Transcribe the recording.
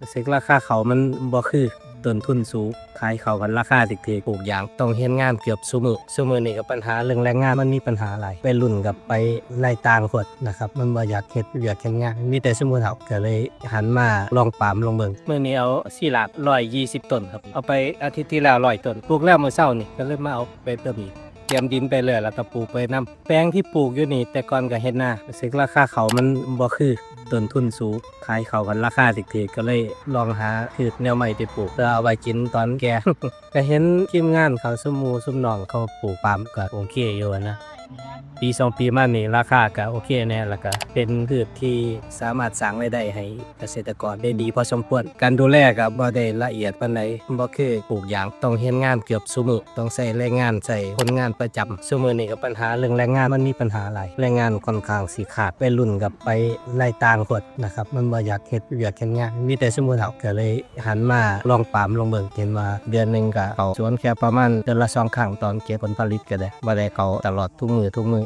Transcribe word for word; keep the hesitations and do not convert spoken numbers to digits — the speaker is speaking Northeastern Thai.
รู้สึกราคาข้าวมันบ่คือ ต้นทุนสูง ขายข้าวพันราคาถูกๆ ปลูกยางต้องเฮ็ดงานเกือบซุมื้อ ซุมื้อนี้ก็ปัญหาเรื่องแรงงานมันมีปัญหาหลาย วัยรุ่นก็ไปไล่ต่างโพดนะครับ มันบ่อยากเฮ็ดเวียกเฮ็ดงาน มีแต่ซุมผู้เฒ่า ก็เลยหันมาลองปาล์มลองเบิ่ง มื้อนี้เอาสี่หลาก ร้อยยี่สิบต้นครับ เอาไปอาทิตย์ที่แล้วร้อยต้น ปลูกแล้วมื้อเช้านี่ ก็เลยมาเอาไปเพิ่มอีก เตรียมดินไปเลย แล้วก็ปลูกไปนำ แปลงที่ปลูกอยู่นี่ แต่ก่อนก็เฮ็ดนา รู้สึกราคาข้าวมันบ่คือ ต้นทุนสูง ขายข้าวพันราคาถูกๆ ก็เลยลองหาพืชแนวใหม่ไปปลูก เพื่อเอาไว้กินตอนแก่ ก็เห็นทีมงานเขาซุมหมู่ซุมน้องเขาปลูกปาล์มก็โอเคอยู่นะ ปีสองปีมานี่ราคาก็โอเคแน่ แล้วก็เป็นพืชที่สามารถสร้างรายได้ให้เกษตรกรได้ดีพอสมควร การดูแลก็บ่ได้ละเอียดปานใด บ่คือปลูกยาง ต้องเฮ็ดงานเกือบซุมื้อ ต้องใช้แรงงาน ใช้คนงานประจำ ซุมื้อนี้ก็ปัญหาเรื่องแรงงานมันมีปัญหาหลาย แรงงานค่อนข้างสิขาด วัยรุ่นก็ไปไล่ต่างโพดนะครับ มันบ่อยากเฮ็ดเวียกเฮ็ดงาน มีแต่ซุมผู้เฒ่า ก็เลยหันมาลองปาล์มลองเบิ่ง เห็นว่าเดือนหนึ่งก็เข้าสวนแค่ประมาณเดือนละสองครั้ง ตอนเก็บผลผลิตก็ได้ บ่ได้เข้าตลอดทุกมื้อทุกมื้อ